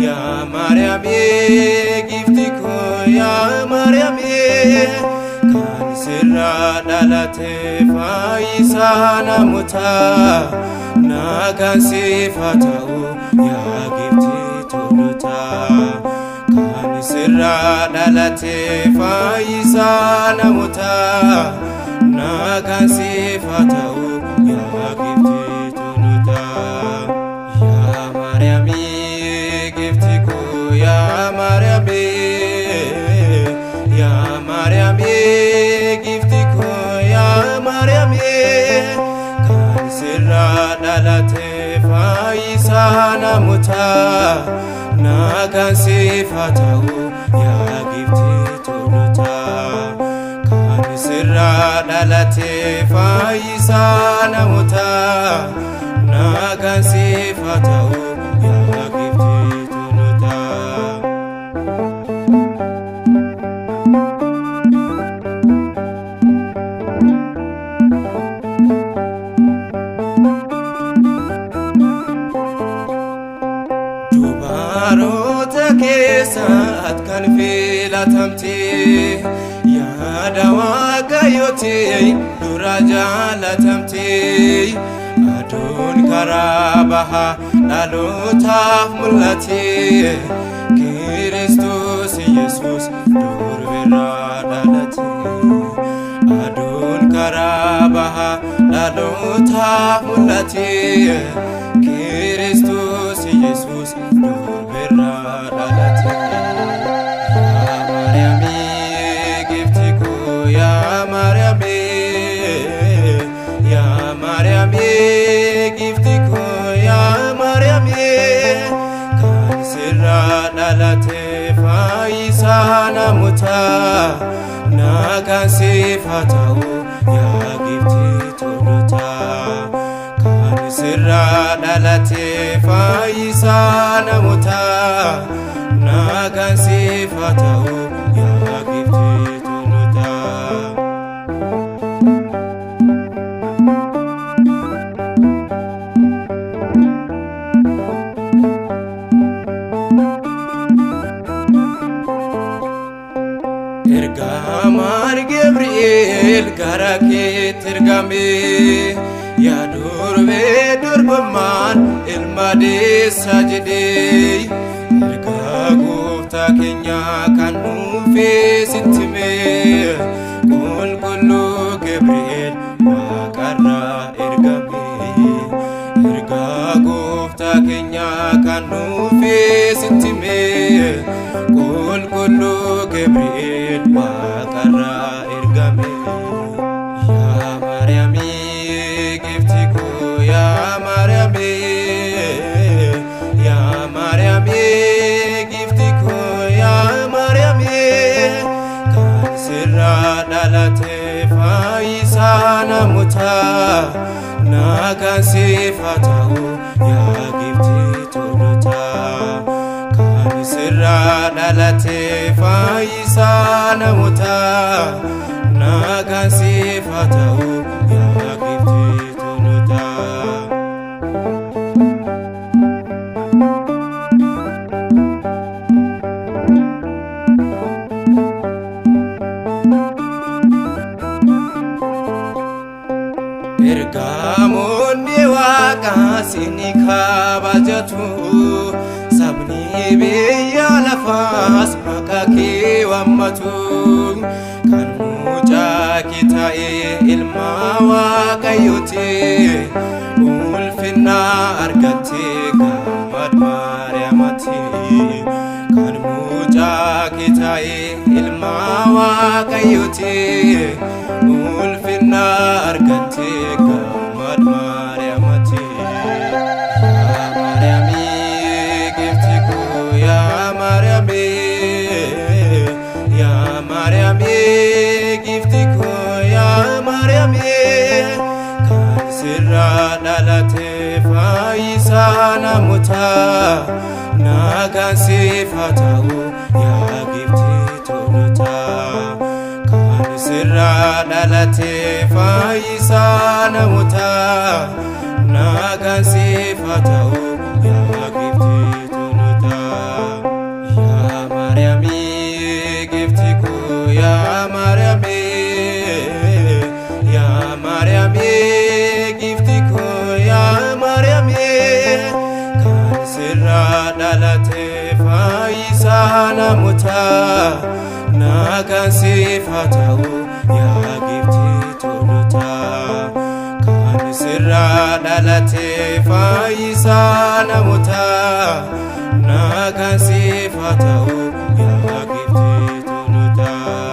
Yaa Maariyaamii giiftii koo yaa Maariyaamii kan sirraa dhalate fayyisaa namootaa nagaan siif haa ta'u yaa giiftii tolotaa kan sirraa dhalate fayyisaa namootaa nagaan siif haa ta'u yaa giiftii tolotaa yaa Maariyaamii giiftii koo yaa Maariyaamii yaa Maariyaamii giiftii koo yaa Maariyaamii kan sirraa dhalate fayyisaa namootaa nagaan siif haa ta'u yaa giiftii tolotaa kan sirraa dhalate fayyisaa namootaa nagaan siif haa ta'u yaa giiftii tolotaa. Dubaroota keessaat kan filatamte yaada Waaqayyooti dura jaalatamte aduun karaa bahaa dhalootaaf mul'ate Kiristoos Yesuus durbirraa dhalate aduun karaa bahaa dhalootaaf mul'ate Kiristoos Yesuus durbirraa dhalate. Yaa Maariyaamii giiftii koo yaa Maariyaamii yaa Maariyaamii giiftii koo yaa Maariyaamii kan sirraa dhalate fayyisaa namootaa nagaan siif haa ta'u yaa giiftii tolotaa kan sirraa dhalate fayyisaa namootaa nagaan siif haa ta'u yaa giiftii tolotaa. Ergamaan Gabri'eel gara keetti ergame yaa durbee durbummaan ilma deessa jedhee ergaa gooftaa keenyaa kan dhufee sitti hime qulqulluu Gabri'eel waaqarraa ergame ergaa gooftaa keenyaa kan dhufee sitti hime qulqulluu Gabri'eel waaqarraa ergame. Yaa Maariyaamii giiftii koo yaa Maariyaamii yaa Maariyaamii giiftii koo yaa Maariyaamii kan sirraa dhalate fayyisaa namootaa nagaan siif haa ta'u yaa giiftii tolotaa kan sirraa dhalate fayyisaa namootaa nagaan siif haa ta'u yaa giiftii tolotaa. Ergamoonni waaqaa si kabajatu sabni biyya lafaas maqaa kee waammatu kan mucaa kee ta'e ilma Waaqayyooti ulfinna argatte gammad Maariyaamati kan mucaa kee ta'e ilma Waaqayyooti ulfinna argatte gammad Maariyaamati. Yaa Maariyaamii giiftii koo yaa Maariyaamii yaa Maariyaamii giiftii koo yaa Maariyaamii kan sirraa dhalate fayyisaa namootaa nagaan siif haa ta'u yaa giiftii tolotaa kan sirraa dhalate fayyisaa namootaa nagaan siif haa ta'u yaa. Sirraa dhalate fayyisaa namootaa, nagaan siif haa ta'u yaa giiftii tolotaa. Kan sirraa dhalate fayyisaa namootaa, nagaan siif haa ta'u yaa giiftii tolotaa.